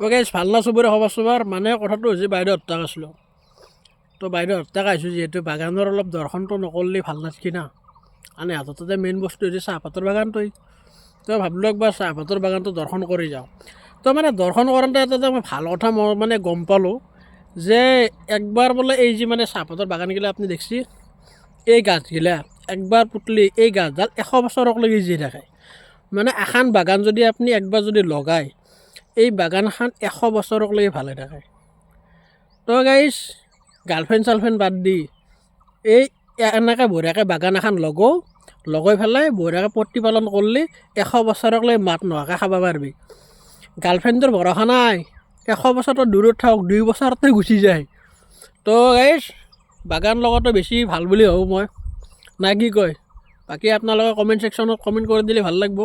Okay, ভাল না চবৰে খবৰ চবৰ? মানে কথাটো হৈছে, বাইদেউহঁত তাক আছিলোঁ। তো বাইদেউহঁত তাক আহিছোঁ যিহেতু, বাগানৰ অলপ দৰ্শনটো নকৰিলে ভাল নাথাকি না। মানে হাততে মেইন বস্তু হৈছে চাহপাতৰ বাগানটোৱেই। তো ভাবিলোঁ একবাৰ চাহপাতৰ বাগানটো দৰ্শন কৰি যাওঁ। তো মানে দৰ্শন কৰোঁতে এটা মই ভাল কথা মই মানে গম পালোঁ যে একবাৰ বোলে এই যি মানে চাহপাতৰ বাগানগিলা আপুনি দেখছি, এই গাছগিলা একবাৰ পুতলি এই গাছডাল 100 বছৰক লৈকে জীয়াই থাকে। মানে এখান বাগান যদি আপুনি একবাৰ যদি লগায়, এই বাগানখন 100 বছৰক লৈকে ভালে থাকে। তো গাইজ, গাৰ্লফ্ৰেণ্ড চাৰ্লফ্ৰেণ্ড বাদ দি এই এনেকৈ বঢ়িয়াকৈ বাগান এখন লগও, লগাই পেলাই বঢ়িয়াকৈ প্ৰতিপালন কৰিলে 100 বছৰক লৈ মাত নোহোৱাকৈ খাব পাৰিবি। গাৰ্লফ্ৰেণ্ডৰ ভৰসা নাই, 100 বছৰটো দূৰত থাকক, 2 বছৰতে গুচি যায়। তো গাইজ, বাগান লগাটো বেছি ভাল বুলি ভাবোঁ মই, না কি কয়? বাকী আপোনালোকে কমেণ্ট ছেকশ্যনত কমেণ্ট কৰি দিলে ভাল লাগিব।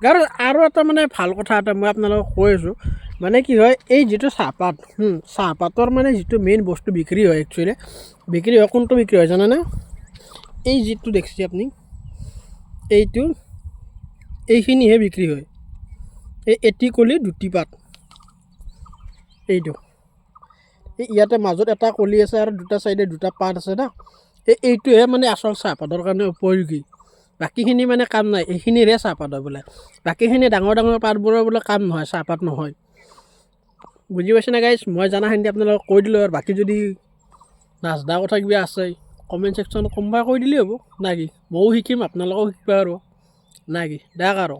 আৰু আৰু এটা মানে ভাল কথা এটা মই আপোনালোকক কৈ আছোঁ। মানে কি হয়, এই যিটো চাহপাত, চাহপাতৰ মানে যিটো মেইন বস্তু বিক্ৰী হয়, একচুৱেলি বিক্ৰী হয়, কোনটো বিক্ৰী হয় জানেনে? এই যিটো দেখিছে আপুনি, এইটো, এইখিনিহে বিক্ৰী হয়। এই এটি কলি দুটি পাত, এইটো, এই ইয়াতে মাজত এটা কলি আছে আৰু দুটা চাইডে দুটা পাত আছে না, এই এইটোহে মানে আচল চাহপাতৰ কাৰণে উপযোগী। বাকীখিনি মানে কাম নাই। এইখিনিৰহে চাহপাত হয় বোলে। বাকীখিনি ডাঙৰ ডাঙৰ পাতবোৰৰ বোলে কাম নহয়, চাহপাত নহয়। বুজি পাইছেনে গাইজ? মই জনাখিনি আপোনালোকক কৈ দিলোঁ। আৰু বাকী যদি নাজনা কথা কিবা আছে, কমেণ্ট ছেকশ্যনত কোনোবাই কৈ দিলেই হ'ব, না কি? ময়ো শিকিম, আপোনালোকেও শিকিব আৰু, না কি? দাক আৰু।